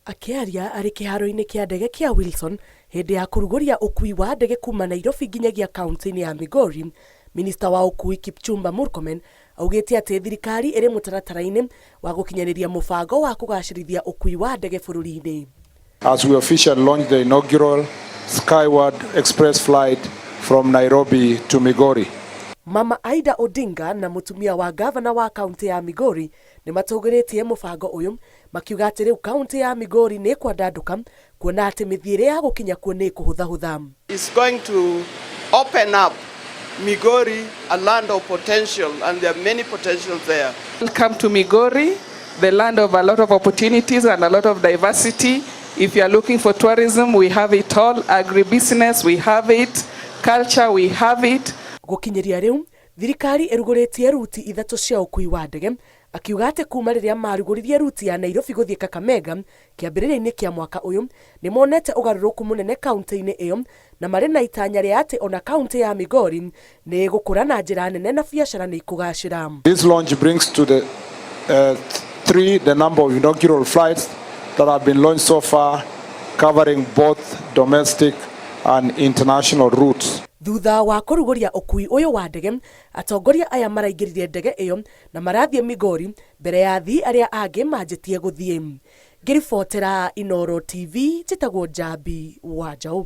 Akĩaria arĩ kĩharo-inĩ kĩa ndege kĩa Wilson hĩndĩ ya kũrugũria ũkui wa ndege kuma Nairobi nginyagia kaunti-inĩ ya Migori, minista wa ũkui Kipchumba Murkomen augĩte atĩ thirikari ĩrĩ mũtaratara-inĩ wa gũkinyanĩria mũbango wa kũgacĩrithia ũkui wa ndege bũrũri-inĩ. As we officially launch the inaugural Skyward Express flight from Nairobi to Migori. Mama Aida Odinga na mũtumia wa gavana wa kaunti ya Migori nĩ matũgĩrĩtie mũbango ũyũ makiuga atĩ rĩu kaunti ya Migori nĩ ĩkwandandũka kuona atĩ mĩthiĩre ya gũkinya kuo nĩ ĩkũhũthahũtha. It's going to open up Migori, a land of potential, and there are many potentials there. Welcome to Migori, the land of a lot of opportunities and a lot of diversity. If you are looking for tourism, we have it all. Agribusiness, we have it. Culture, we have it. Gũkinyĩria rĩu thirikari ĩrugũrĩtie ruti ithatũ cia ũkui wa ndege, akiuga atĩ kuma rĩrĩa marugũririe ruti ya Nairobi gũthiĩ Kakamega kĩambĩrĩria-inĩ kĩa mwaka ũyũ nĩ monete ũgarũrũku mũnene kaunti-inĩ ĩyo na marĩ na itanya rĩa atĩ ona kaunti ya Migori nĩ ĩgũkũra na njĩra nene na biacara nĩ ikũgacĩra. This launch brings to the three the number of inaugural flights that have been launched so far, covering both domestic and international routes. Thutha wa kũrugũria ũkui ũyũ wa ndege, atongoria aya maraingĩrire ndege ĩyo na marathiĩ Migori mbere ya athii arĩa angĩ manjĩtie gũthiĩ. Ngĩribotera Inooro TV, njĩtagwo Njambi wa Njaũ.